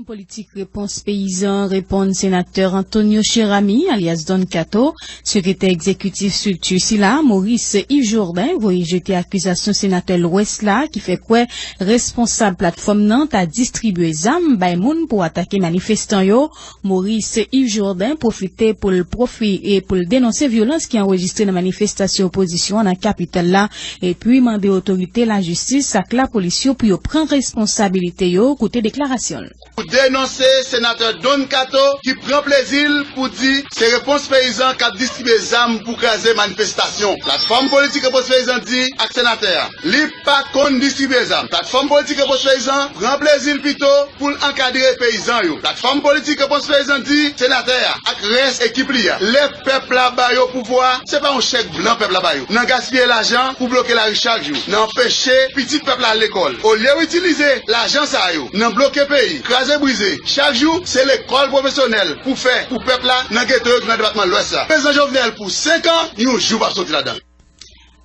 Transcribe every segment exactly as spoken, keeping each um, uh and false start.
Politik Repons Peyizan reponn senatè Antonio Cheramy, alyas Don Kato, sekretè egzekitif estrikti sila, Maurice Yves Jourdain, voye jete akizasyon senatè Lwès la ki fè kwè responsab platfòm nan ta distribye zam bay moun pou atake manifestan yo. Maurice Yves Jourdain pwofite pou l pwofi e pou l denonse vyolans ki anrejistre nan manifestasyon opozisyon an nan kapital la, epi mande otorite lajistis ak lapolis yo pou yo pran responsabilite yo, koute deklarasyon l. Pou denonse senatè Don Kato ki pran plezi l pou di se Repons Peyizan k ap distribye zam pou kraze manifestasyon. Platfòm politik Repons Peyizan di ak senatè a, li pa konn distribye zam. Platfòm politik Repons Peyizan pran plezi l pito pou l ankadre peyizan yo. Platfòm politik Repons Peyizan di senatè a ak rès ekip li a, lè pèp la ba yo pouvwa, se pa yon chèk blan pèp la ba yo. Nan gaspiye lajan pou bloke lari chak jou, nan anpeche pitit pèp la al lekòl. Olye w itilize lajan sa yo nan bloke peyi, kraze brize, chak jou se lekòl pwofesyonèl pou fè pou pèp la nan geto yo ki nan depatman Lwès la. Prezidan Jovenel pou senk an, yon jou p ap soti ladan l.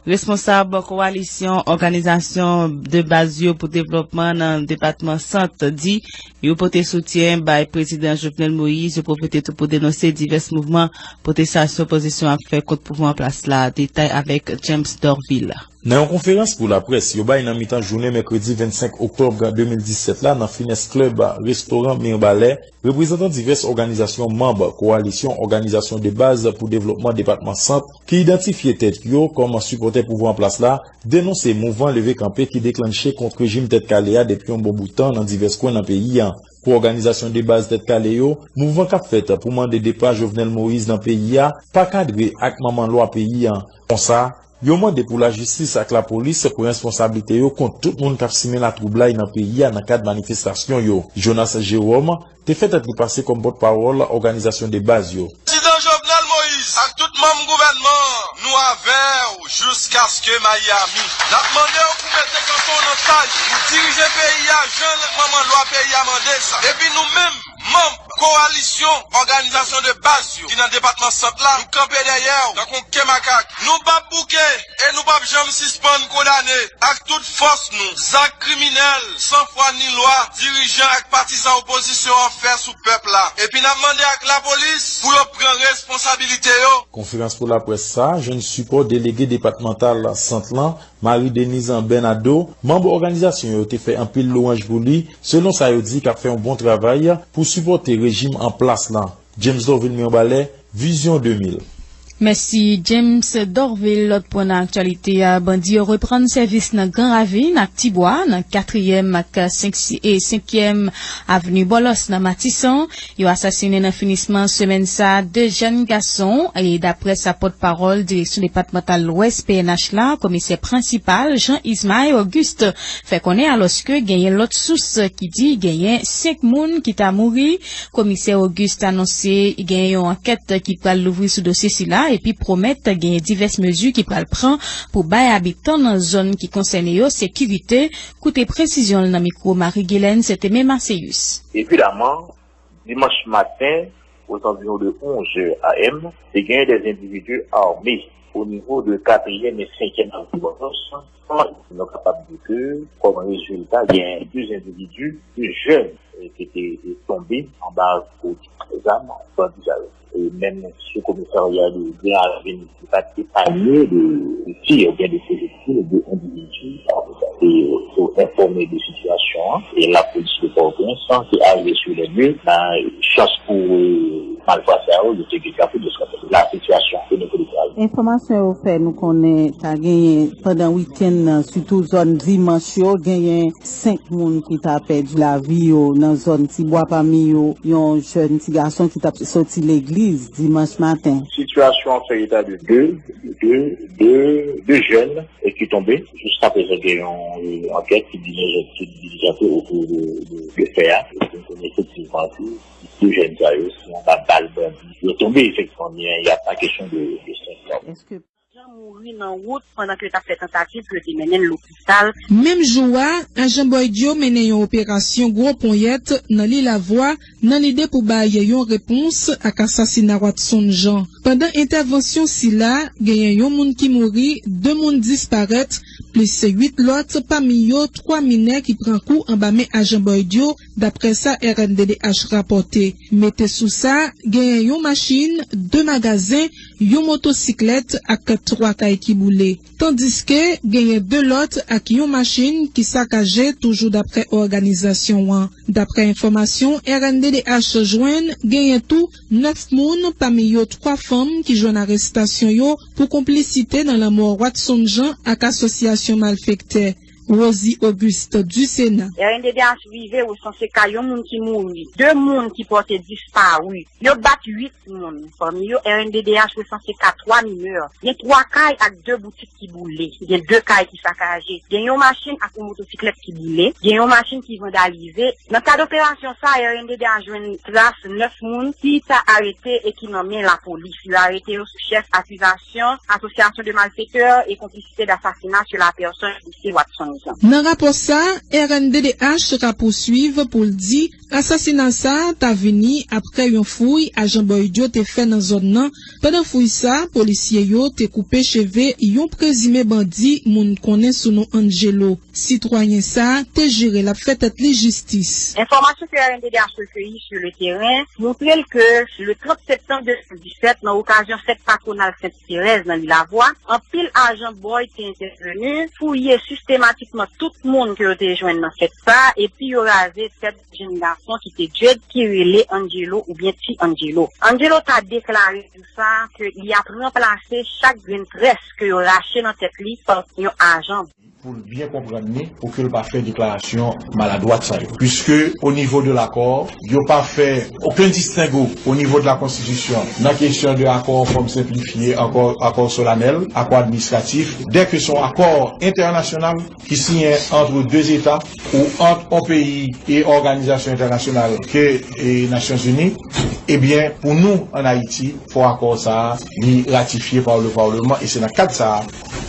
Responsab kowalisyon òganizasyon de baz yo pou devlòpman nan depatman Sant di yo pote soutyen bay Prezidan Jovenel Moïse. Yo pwofite tou pou denonse divès mouvman pwotestasyon opozisyon ap fè kont pouvwa an plas la. Detay avèk James Dorvil. Nan yon konferans pou laprès yo bay nan mitan jounen mèkredi vennsenk oktòb de mil disèt la nan Finesse Club, restoran Mirbalè, reprezantan divès òganizasyon manm kowalisyon òganizasyon de baz pou devlòpman depatman Sant ki idantifye tèt yo kòm sipòtè pouvwa an plas la denonse mouvman leve kanpe ki deklanche kont rejim Tèt Kale a depi yon bon bout tan nan divès kwen nan peyi a. Pou òganizasyon de baz Tèt Kale yo, mouvman k ap fèt pou mande depa Jovenel Moïse nan peyi a pa kadre ak manman lwa peyi a. Konsa, yo mande pou lajistis ak lapolis pran responsablite yo kont tout moun k ap simen latwoublay nan peyi a nan kad manifestasyon yo. Jonas Jérôme te fè tèt li pase kòm pòtpawòl òganizasyon de baz yo. Prezidan Jovenel Moïse ak tout manm gouvènman an, nou avè w jiskaske Miami. N ap mande w pou mete kanpe w nan saj, pou dirije peyi a jan manman lwa peyi a mande sa. Epi nou menm, manm kowalisyon òganizasyon de baz yo ki nan depatman Sant la, nou kanpe dèyè w tankou yon ke makak. Nou p ap bouke e nou p ap janm sispann kondane ak tout fòs nou zak kriminèl, san fwa ni lwa, dirijan ak patizan opozisyon an fè sou pèp la. Epi n ap mande ak lapolis pou yo pran responsabilite yo. Konferans pou laprès sa a jwenn sipò delege depatmantal Sant lan, Marie Denise Bernardo. Manm òganizasyon yo te fè anpil lwanj pou li, selon sa yo di k ap fè yon bon travay pou sipòte rejim an plas lan. James Dorvil Mirbalè, Vizyon de mil. Mèsi, James Dorvil. Lòt pwen nan aktyalite a, bandi yo reprann sèvis nan Gran Ravin ak Tibwa, nan katriyèm ak senk si-, e senkyèm avni Bòlòs nan Matisan. Yo asasinen nan finisman semèn sa a de jèn gason, e daprè sa pòtpawòl Direksyon Depatmantal Lwès, P N H, la, komisè prensipal Jean Ismaël Auguste fè konnen, alòske genyen lòt sous ki di genyen senk moun ki ta mouri. Komisè Auguste anonse genyen yon ankèt ki pral louvri sou dosye sila epi pwomèt genyen divès mezi ki pral pran pou bay abitan nan zòn ki konsène yo sekirite. Koute presizyon l nan mikwo Marie Guilaine Saint-Aimé Marcellus. Evidaman, dimanch maten, aux environs de onze heures A M, te genyen des individus armés au niveau de quatrième et cinquième avenue Bòlòs. Nou kapab di ke, kòm rezilta, gen de endividi, de jèn, eh, ki te, te tonbe anba kou zam bandi sa yo. E menm sou komisarya de Gran Ravin, li pa t epanye de, de tir oubyen de pwojektil de endividi. E, pou enfòme de sitiyasyon an, e lapolis de Pòtoprens ki arive sou lè lye, nan chans pou, eh, malfwa sa yo, yo te gen drapo de eskadròn. La sitiyasyon ke nou konnen. Enfòmasyon yo fè nou konnen ta genyen pandan wikenn nan, sitou zòn dimanch yo, genyen senk moun ki ta pèdi lavi yo nan zòn Tibwa, pami yo yon jèn ti gason ki t ap soti legliz dimanch maten. Sitiyasyon an fè eta de de, de, de, de jèn ki tonbe. Jiskaprezan, gen yon, eh, ankèt ki dilijante, ki dilijante otou de, de, de fè a. E nou konnen efektivman ke de jèn sa yo, se anba bal bandi yo tonbe, efektivman, men y a pa kesyon de, de senk mò. Èske jan mouri nan wout pandan ke yo t ap fè tantativ pou yo te mennen l lopital. Menm jou a, ajan Boyd yo mennen yon operasyon gwo ponyèt nan Lilavwa nan lide pou bay yon repons ak asasina Watson Jean. Pandan entèvansyon sila, genyen yon moun ki mouri, de moun disparèt, plis uit lòt, pami yo twa minè ki pran kou anba men ajan Boyd yo, daprè sa R N D D H rapòte. Mete sou sa, genyen yon machin, de magazen, yon motosiklèt ak twa kay ki boule. Tandiske genyen de lòt ak yon machin ki sakaje, toujou daprè òganizasyon an. Daprè enfòmasyon R N D D H jwenn, genyen tou nèf moun, pami yo twa fanm, ki jwenn arestasyon yo pou konplisite nan lanmò Watson Jean ak asosyasyon malfektè. Rosie Auguste du Sénat. R N D D H rive resanse ka yon moun ki mouri, de moun ki pòte dispari. Yo bat uit moun. Pami yo, R N D D H resanse ka twa minè. Gen twa kay ak de boutik ki boule. Gen de kay ki sakaje. Gen yon machin ak yon motosiklèt ki boule. Gen yon machin ki vandalize. Nan kad operasyon sa, R N D D H jwenn tras nèf moun ki ta arete e ki nan men lapolis. Yo arete yo sou chèf akizasyon, association de malfaiteurs et complicité d'assassinat sur la personne de Watson Jean. Nan rapò sa, R N D D H ka pouswiv pou l di asasina sa a ta vini apre yon fouy ajan Boyd yo te fè nan zòn nan. Pandan fouy sa a, polisye yo te koupe cheve yon prezime bandi moun konnen sou non Angelo. Sitwayen sa a te jire l ap fè tèt li jistis. Enfòmasyon ke R N D D H rekeyi sou le teren montre l ke le trant septanm de mil disèt, nan okazyon fèt patwonal Sent Terèz nan Lil Avwa, anpil ajan Boyd te entèveni, fouye sistematikman tout moun ke yo te jwenn nan fèt sa, epi yo raze tèt jenn gason ki te dread, ki rele Angelo oubyen Ti Angelo. Angelo ta deklare konsa ke li ap ranplase chak grenn très ke yo rache nan tèt li pa yon ajan. Pou l byen konprann li, pou ke l pa fè deklarasyon maladwat sa yo. Puiske, o nivo de lakò, yo pa fè okenn distengo o nivo de la konstitisyon nan kesyon de akò fòm senplifye, akò, akò solanèl, akò administratif, dèke se yon akò entènasyonal ki siyen ant de zeta ou ant yon peyi e òganizasyon entènasyonal ke e Nasyonzini, ebyen, pou nou, ann Ayiti, fò akò sa a, li ratifye pa le Parleman, e se nan kad sa a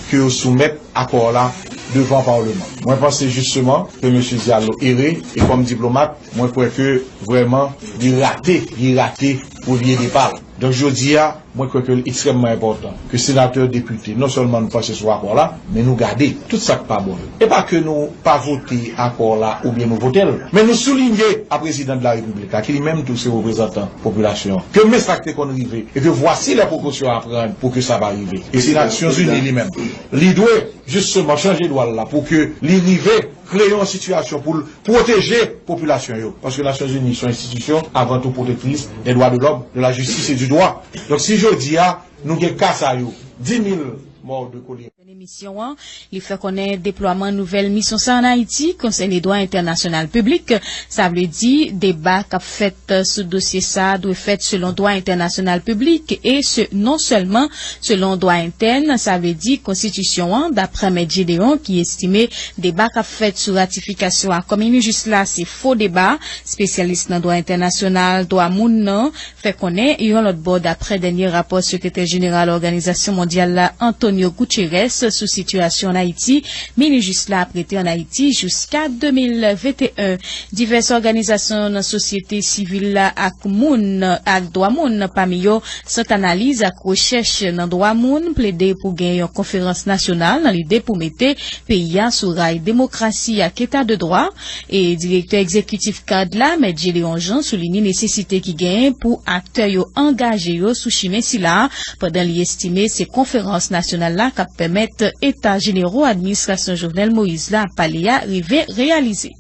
ke yo soumèt akò la devan Parleman. Mwen panse jisteman ke mesye Diallo ere, e kòm diplomat, mwen kwè ke vrèman, li rate, li rate premye depa l. Donk, jodi a, mwen kwè ke l ekstrèmman enpòtan ke senatè, depite, non sèlman nou panche sou akò la, men nou gade tout sa k pa bon yo. E pa ke nou pa vote akò la oubyen nou vote l, men nou soulinye a prezidan de la repiblik la, ki li menm tou se reprezantan popilasyon an, ke men sa k te konn rive, e ke vwasi lè prekosyon a pran pou ke sa pa rive. E se Nasyonzini li menm, li dwe jisteman chanje lwa l la pou ke li rive kreye yon sitiyasyon pou l pwoteje popilasyon yo. Paske Nasyonzini se yon enstitisyon avan tou pwotektris dè dwa de lòm, de la jistis e di dwa. Donk, si jodi a nou gen ka sa yo, di mil mò de kolera. Emisyon an, li fè konnen deplwaman nouvèl misyon sa ann Ayiti konsène dwa entènasyonal piblik. Sa vle di, deba k ap fèt sou dosye sa a dwe fèt selon dwa entènasyonal piblik e se, non sèlman selon dwa entèn, sa vle di konstitisyon an, daprè Mèt Gédéon, ki estime deba k ap fèt sou ratifikasyon akò Minijis la se fo deba. Espesyalis nan dwa entènasyonal, dwa moun nan, fè konnen yon lòt bò, daprè dènye rapò Sekretè Jeneral Òganizasyon Mondyal la, Antonio Guterres, sou sitiyasyon ann Ayiti, Minijis la ap rete ann Ayiti jiska de mil venteyen. Divès òganizasyon nan sosyete sivil la ak moun, ak dwa moun, pami yo Sant Analiz ak Rechèch nan Dwa Moun, plede pou gen yon konferans nasyonal nan lide pou mete peyi a sou ray demokrasi ak eta de dwa. E direktè egzekitif kad la, Mèt Gédéon Jean, soulinye nesesite ki genyen pou aktè yo angaje yo sou chimen sila a, pandan li estime se konferans nasyonal la k ap pèmèt eta jenero administrasyon Jovenel Moïse la ap pale a rive reyalize.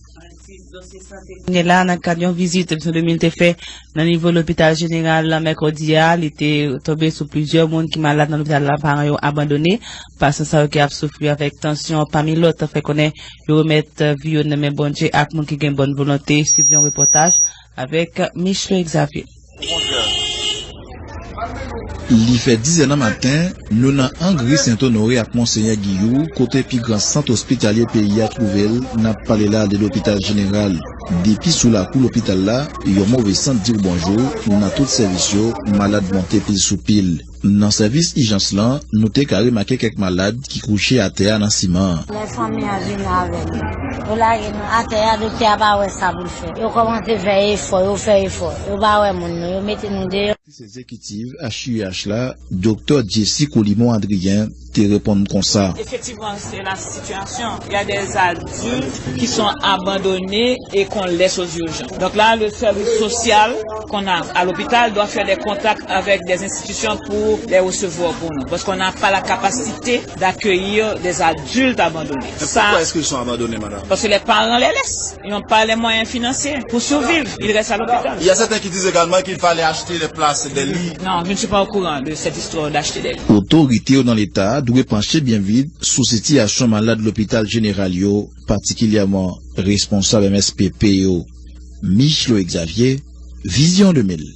Kounye la, nan kad yon vizit Misyon de Mil te fè nan nivo lopital jeneral mèkredi a, li te tonbe sou plizyè moun ki malad nan lopital la, paran yo abandone. Pasyan sa yo ki ap soufri avèk tansyon, pami lòt, fè konnen yo remèt vi yo nan men Bondye ak moun ki gen bòn volonte. Swiv yon repòtaj avèk Michelet Xavier. Li fè dizè nan maten, nou nan Angri Sent Onore ak Monsenyè Giyou, kote pi gran sant ospitalye peyi a twouve l. N ap pale la de lopital jeneral. Depi sou lakou lopital la, yon move sant di w bonjou. Nan tout sèvis yo, malad monte pil sou pil. Nan sèvis ijans lan, nou te ka remake kèk malad ki kouche atè a nan siman an. Lè fanmi an vini avè nou, yo lage nou atè a, doktè a pa wè sa pou l fè. Yo kòmanse fè efò, yo fè efò. Yo pa wè moun, non, yo mete nou deyò. Egzekitif H U H la, Doktè Jessy Colimon Adrien, te reponn konsa. Effectivement, c'est la situation. Il y a des adultes qui sont abandonnés et qu'on laisse aux urgences. Donc là, le service social qu'on a à l'hôpital doit faire des contacts avec des institutions pour les recevoir pour nous. Parce qu'on n'a pas la capacité d'accueillir des adultes abandonnés. Mais ça, pourquoi est-ce qu'ils sont abandonnés, madame ? Parce que les parents les laissent. Ils n'ont pas les moyens financiers pour survivre. Ils restent à l'hôpital. Il y a certains qui disent également qu'il fallait acheter les places, des lits. Non, je ne suis pas au courant de cette histoire d'acheter des lits. Otorite yo nan Leta a dwe panche byen vit sou sitiyasyon malad lopital jeneral yo, patikilyèman responsab M S P P yo. Micheloïc Xavier, Vision deux mille.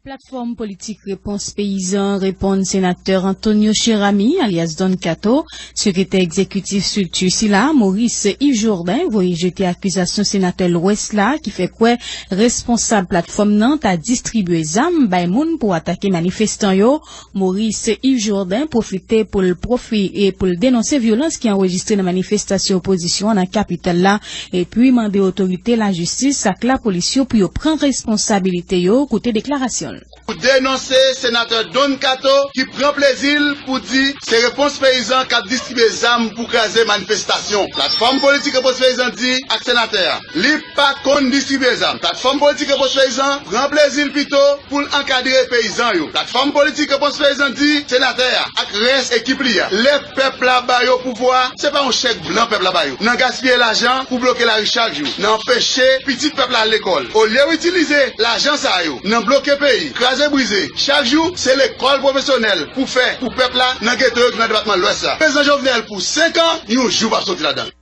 Platfòm politik Repons Peyizan reponn senatè Antonio Cheramy, alyas Don Kato, sekretè egzekitif estrikti sila, Maurice Yves Jourdain, voye jete akizasyon senatè Lwès la ki fè kwè responsab platfòm nan ta distribye zam bay moun pou atake manifestan yo. Maurice Yves Jourdain pwofite pou l pwofi-, e pou l denonse vyolans ki anrejistre nan manifestasyon opozisyon an nan kapital la, epi mande otorite lajistis ak lapolis yo pou yo pran responsabilite yo, koute deklarasyon l. Pou denonse senatè Don Kato ki pran plezi l pou di se Repons Peyizan k ap distribye zam pou kraze manifestasyon. Platfòm politik Repons Peyizan di ak senatè a, li pa konn distribye zam. Platfòm politik Repons Peyizan pran plezi l pito pou l ankadre peyizan yo. Platfòm politik Repons Peyizan di senatè a ak rès ekip li a, lè pèp la ba yo pouvwa, se pa yon chèk blan pèp la ba yo. Nan gaspiye lajan pou bloke lari chak jou, nan anpeche pitit pèp la al lekòl. Olye w itilize lajan sa yo nan bloke peyi, kraze brize, chak jou se lekòl pwofesyonèl pou fè pou pèp la nan geto yo ki nan depatman Lwès la. Prezidan Jovenel pou senk an, yon jou p ap soti ladan l.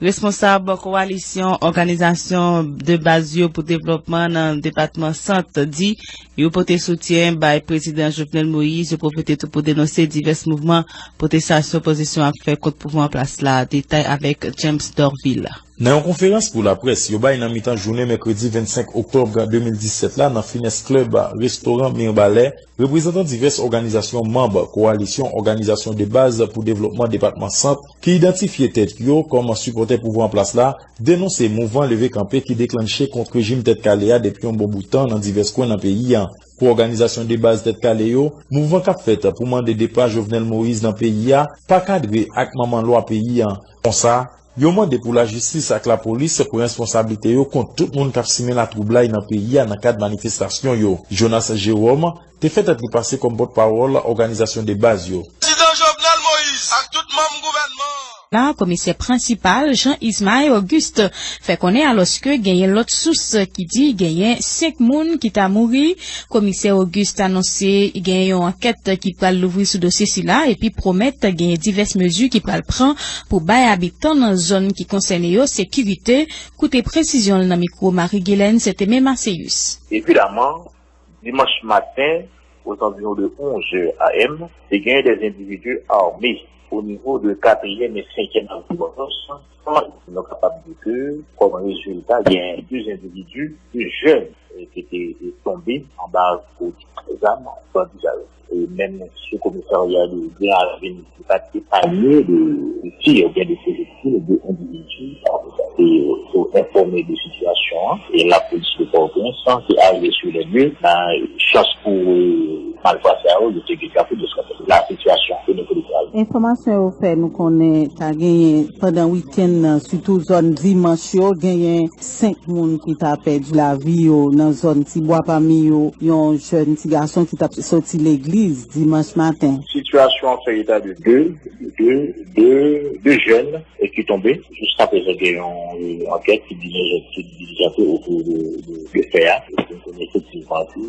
Responsab kowalisyon òganizasyon de baz yo pou devlopman nan depatman Sant di yo pote soutyen bay prezidan Jovenel Moïse. Yo pwofite tou pou denonse divès mouvman pwotestasyon opozisyon ap fè kont pouvwa an plas la. Detay avèk James Dorvil. Nan yon konferans pou laprès yo bay nan mitan jounen mèkredi vennsenk oktòb de mil disèt la nan Finesse Club, restoran Mirbalè, reprezantan divès òganizasyon manm Kowalisyon Òganizasyon de Baz pou Devlopman Depatman Sant, ki idantifye tèt yo kòm sipòtè pouvwa an plas la, denonse mouvman leve kanpe ki deklanche kont rejim Tèt Kale a depi yon bon bout tan nan divès kwen nan peyi a. Pou òganizasyon de baz Tèt Kale yo, mouvman k ap fèt pou mande depa Jovenel Moïse nan peyi a pa kadre ak manman lwa peyi a. Konsa, yo mande pou lajistis ak lapolis pran responsablite yo kont tout moun k ap simen latwoublay nan peyi a nan kad manifestasyon yo. Jonas Jérôme te fè tèt li pase kòm pòtpawòl òganizasyon de baz yo. Prezidan Jovenel Moïse ak tout manm gouvènman an. La, komisè prensipal Jean Ismaël Auguste fè konnen alòske genyen lòt sous ki di genyen senk moun ki ta mouri. Komisè Auguste anonse genyen yon ankèt ki pral louvri sou dosye sila epi pwomèt genyen divès mezi ki pral pran pou bay abitan nan zòn ki konsène yo sekirite. Koute presizyon l nan mikwo Marie Guilaine Saint-Aimé Marcellus. Evidaman, dimanch maten, aux environs de onze heures A M, te genyen des individus armés au niveau de quatrième et cinquième avenue Bònòs. Nou kapab di ke, kòm rezilta, gen de endividi, de jèn, eh, ki te, eh, tonbe anba kou zam bandi sa yo. E menm sou komisarya de, de Ravin, li pa t epanye de, de tir oubyen de pwojektil de endividi. E, yo enfòme de sitiyasyon an, e lapolis de Pòtoprens te arive sou lè lye, nan chans pou, eh, malfwa sa yo, yo te gen drapo de eskadril. La sitiyasyon ke nou konnen. Enfòmasyon yo fè nou konnen ta genyen pandan wikenn nan, sitou zòn dimanch yo, genyen senk moun ki ta pèdi lavi yo nan zòn Tibwa, pami yo yon jèn ti gason ki t ap soti legliz dimanch maten. Sitiyasyon an fè eta de de, de, de, de jèn ki tonbe. Jiskaprezan, gen yon, yon ankèt ki dilijante, ki dilijante otou de, de, de fè a. E nou konnen efektivman ke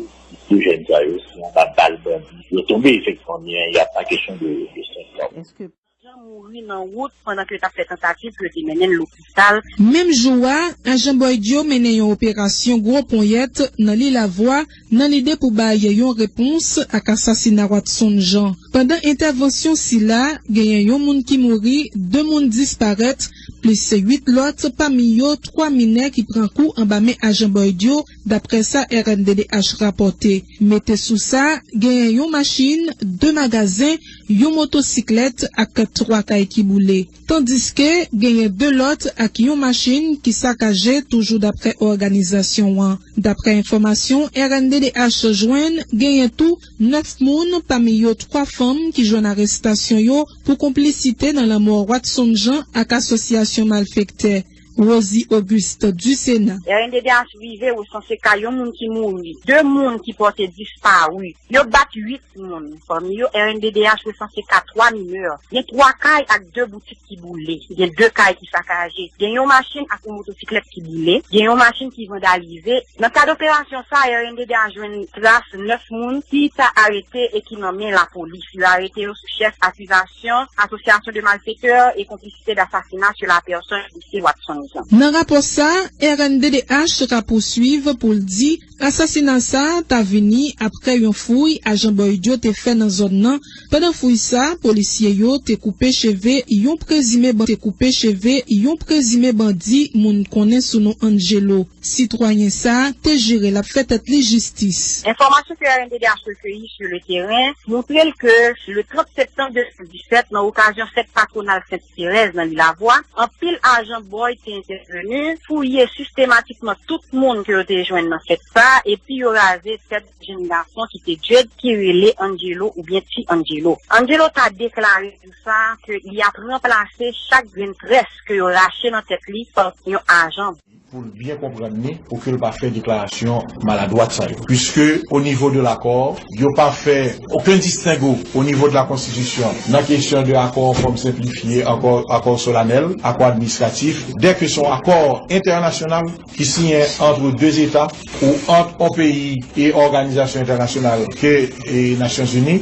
de jèn sa yo, se anba bal bandi yo tonbe, efektivman, men y a pa kesyon de, de senk mò. Èske Jan mouri nan wout pandan ke yo t ap fè tantativ pou yo te mennen l lopital. Menm jou a, ajan Boyd yo mennen yon operasyon gwo ponyèt nan Lilavwa nan lide pou bay yon repons ak asasina Watson Jean. Pandan entèvansyon sila, genyen yon moun ki mouri, de moun disparèt, plis uit lòt, pami yo twa minè ki pran kou anba men ajan Boyd yo, daprè sa R N D D H rapòte. Mete sou sa, genyen yon machin, de magazen, yon motosiklèt ak twa kay ki boule. Tandiske genyen de lòt ak yon machin ki sakaje, toujou daprè òganizasyon an. Daprè enfòmasyon R N D D H jwenn, genyen tou nèf moun, pami yo twa fanm, ki jwenn arestasyon yo pou konplisite nan lanmò Watson Jean ak asosyasyon malfektè. Rosie Auguste du Sénat. R N D D H rive resanse ka yon moun ki mouri, de moun ki pòte dispari. Yo bat uit moun. Pami yo, R N D D H resanse ka twa minè. Gen twa kay ak de boutik ki boule. Gen de kay ki sakaje. Gen yon machin ak yon motosiklèt ki boule. Gen yon machin ki vandalize. Nan kad operasyon sa, R N D D H jwenn tras nèf moun ki ta arete e ki nan men lapolis. Yo arete yo sou chèf akizasyon, asosyasyon de malfektè e konplisite dasasina sou lapèsòn Mesye Watson Jean. Nan rapò sa, R N D D H rapousuiv pou l di asasina sa ta vini apre yon fouy ajan Boyd yo te fè nan zòn nan. Pandan fouy sa, polisye yo te koupe cheve yon prezime ban-, te koupe cheve yon prezime bandi moun konnen sou non Angelo. Sitwayen sa te jire l ap fè tèt li jistis. Enfòmasyon ke R N D D H rekeyi sou le teren montre l ke le trant septanm de mil disèt, nan okazyon fèt patwonal Sent Terèz nan Lilavwa, anpil ajan Boyd te entèveni, fouye sistematikman tout moun ke yo te jwenn nan fèt sa, epi yo raze tèt jenn gason ki te djed, ki rele Angelo oubyen Ti Angelo. Angelo ta deklare pou sa ke li ap ranplase chak grenn très ke yo rache nan tèt li pa yon ajan. Pou l byen konprann li, pou ke l pa fè deklarasyon maladwat sa yo. Puiske, o nivo de lakò, yo pa fè okenn distengo o nivo de la konstitisyon nan kesyon de akò an fòm senplifye, akò, akò solanèl, akò administratif, dèke se yon akò entènasyonal ki siyen ant de eta ou ant yon peyi e òganizasyon entènasyonal ke e Nasyonzini,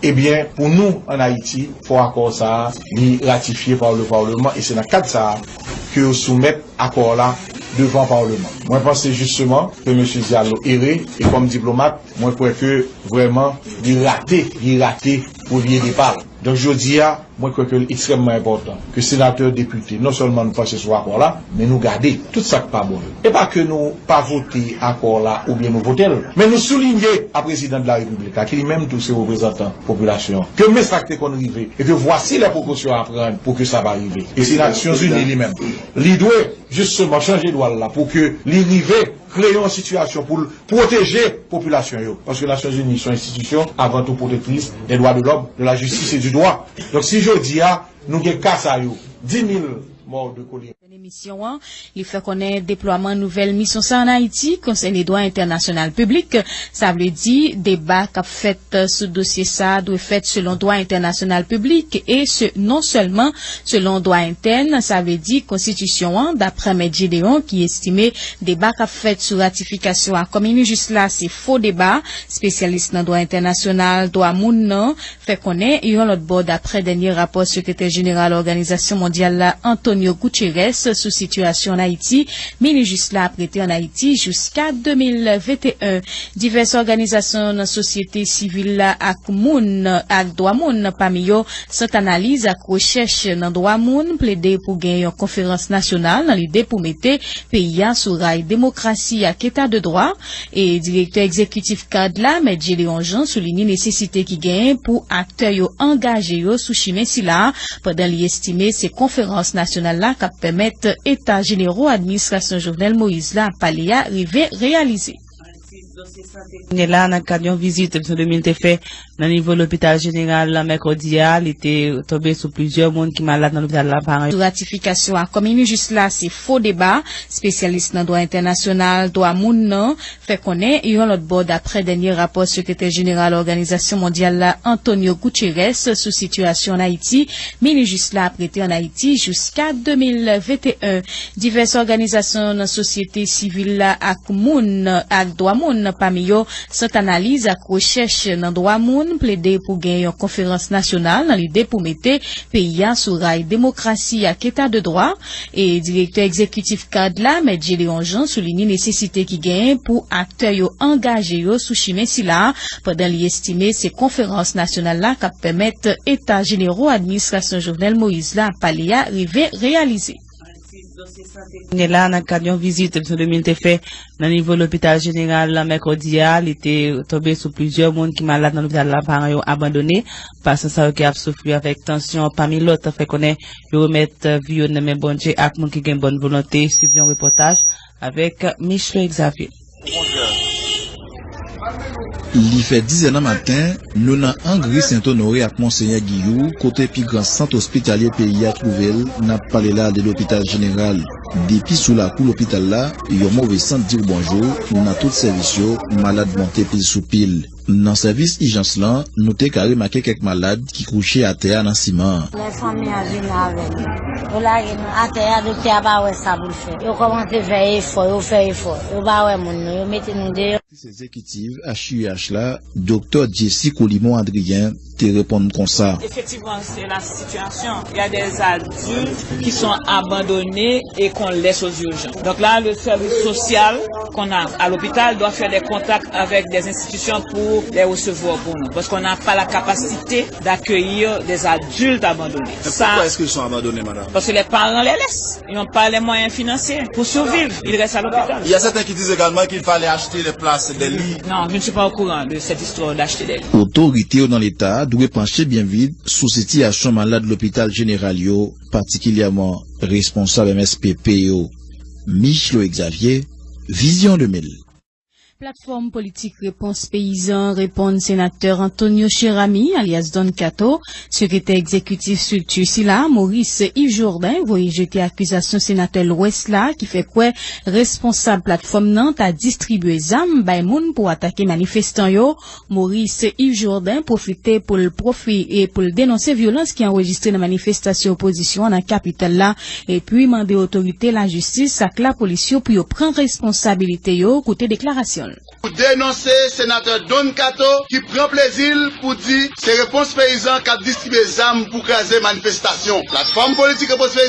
ebyen, pou nou, ann Ayiti, fò akò sa a, li ratifye pa le Parlement, e se nan kad sa a ke yo soumèt akò la devan Parlement. Mwen panse jisteman ke mesye Diallo ere, e kòm diplomat, mwen kwè ke vrèman li rate, li rate premye depa l. Donk, jodi a, mwen kwè ke l ekstrèmman enpòtan ke senatè, depite, non sèlman nou panche sou akò la, men nou gade tout sa k pa bon yo. E pa ke nou pa vote akò la oubyen nou vote l, men nou soulinye a prezidan de la repiblik la, ki li menm tou se reprezantan popilasyon an, ke men sa k te konn rive, e ke vwasi les précautions à prendre pou ke sa pa rive. E se Nasyonzini li menm, li dwe jisteman chanje dwa l la pou ke li rive kreye yon sitiyasyon pou l pwoteje popilasyon yo. Paske Nasyonzini se yon enstitisyon avan tou pwotektris des droits de l'homme, de la justice et du droit. Donk, si jodi a nou gen ka sa yo, dis mil mò de kolera. Emisyon an, li fè konnen deplwaman nouvèl misyon sa ann Ayiti konsène dwa entènasyonal piblik. Sa vle di, deba k ap fèt sou dosye sa a dwe fèt selon dwa entènasyonal piblik e se, non sèlman selon dwa entèn, sa vle di konstitisyon an, daprè Mèt Gédéon, ki estime deba k ap fèt sou ratifikasyon akò Minijis la se fo deba. Espesyalis nan dwa entènasyonal, dwa moun nan, fè konnen yon lòt bò, daprè dènye rapò Sekretè Jeneral Òganizasyon Mondyal la, Antonio Guterres, sou sitiyasyon ann Ayiti, Minijis la ap rete ann Ayiti jiska de mil venteyen. Divès òganizasyon nan sosyete sivil la ak moun, ak dwa moun, pami yo Sant Analiz ak Rechèch nan Dwa Moun, plede pou gen yon konferans nasyonal nan lide pou mete peyi a sou ray demokrasi ak eta de dwa. E direktè egzekitif kad la, Mèt Gédéon Jean, soulinye nesesite ki genyen pou aktè yo angaje yo sou chimen sila a, pandan li estime se konferans nasyonal la k ap pèmèt eta jenero administrasyon Jovenel Moïse la ap pale a rive reyalize. Kounye la, nan kad yon vizit Minisyon de Mil te fè nan nivo lopital jeneral la mèkredi a, li te tonbe sou plizyè moun ki malad nan lopital la, paran yo. Sou ratifikasyon akò Minijis la se fo deba. Espesyalis nan dwa entènasyonal, dwa moun nan, fè konnen yon lòt bò, daprè dènye rapò Sekretè Jeneral Òganizasyon Mondyal la, Antonio Guterres, sou sitiyasyon ann Ayiti, Minijis la ap rete ann Ayiti jiska de mil venteyen. Divès òganizasyon nan sosyete sivil la ak moun, ak dwa moun, pami yo Sant Analiz ak Rechèch nan Dwa Moun, plede pou gen yon konferans nasyonal nan lide pou mete peyi a sou ray demokrasi ak eta de dwa. E direktè egzekitif kad la, Mèt Gédéon Jean, soulinye nesesite ki genyen pou aktè yo angaje yo sou chimen sila a, pandan li estime se konferans nasyonal la k ap pèmèt eta jenero administrasyon Jovenel Moïse la ap pale a rive reyalize. Dosye sante kounye la nan kad yon vizit Vizyon de mil te fè nan nivo lopital jeneral mèkredi a, li te tonbe sou plizyè moun ki malad nan lopital la, paran yo abandone. Pasyan sa yo ki ap soufri avèk tansyon, pami lòt, fè konnen yo remèt vi yo nan men Bondye ak moun ki gen bòn volonte. Swiv yon repòtaj avèk Michelet Xavier. Li fè dizè nan maten, nou nan Angri Sent Onore ak Monseyè Giyou, kote pi gran sant ospitalye peyi a twouve l. N ap pale la de lopital jeneral. Depi sou lakou lopital la, yon move sant di w bonjou. Nan tout sèvis yo, malad monte pil sou pil. Nan sèvis ijans lan, nou te ka remake kèk malad ki kouche atè a nan siman an. Lè fanmi an vini avè nou, yo lage nou atè a, doktè a pa wè sa pou l fè. Yo kòmanse fè efò, yo fè efò. Yo pa wè moun non, yo mete nou deyò. Direktris egzekitiv H U H la, Doktè Jessie Colimon Adrien, te reponn konsa. Effectivement, c'est la situation. Il y a des adultes qui sont abandonnés et qu'on laisse aux urgences. Donc là, le service social qu'on a à l'hôpital doit faire des contacts avec des institutions pour les recevoir pour nous. Parce qu'on n'a pas la capacité d'accueillir des adultes abandonnés. Mais ça, pourquoi est-ce qu'ils sont abandonnés, madame ? Parce que les parents les laissent. Ils n'ont pas les moyens financiers pour survivre. Ils restent à l'hôpital. Il y a certains qui disent également qu'il fallait acheter les places, des lits. Non, je ne suis pas au courant de cette histoire d'acheter des lits. Otorite yo nan Leta a dwe panche byen vit sou sitiyasyon malad lopital jeneral yo, patikilyèman responsab M S P P yo. Michelet Xavier, Vizyon de mil. Platfòm politik Repons Peyizan reponn senatè Antonio Cheramy, alyas Don Kato, sekretè egzekitif estrikti sila, Maurice Yves Jourdain, voye jete akizasyon senatè Lwès la ki fè kwè responsab platfòm nan ta distribye zam bay moun pou atake manifestan yo. Maurice Yves Jourdain pwofite pou l pwofi-, e pou l denonse vyolans ki anrejistre nan manifestasyon opozisyon an nan kapital la, epi mande otorite lajistis ak lapolis yo pou yo pran responsabilite yo, koute deklarasyon l. Pou denonse senatè Don Kato ki pran plezi l pou di se Repons Peyizan k ap distribye zam pou kraze manifestasyon. Platfòm politik Repons Peyizan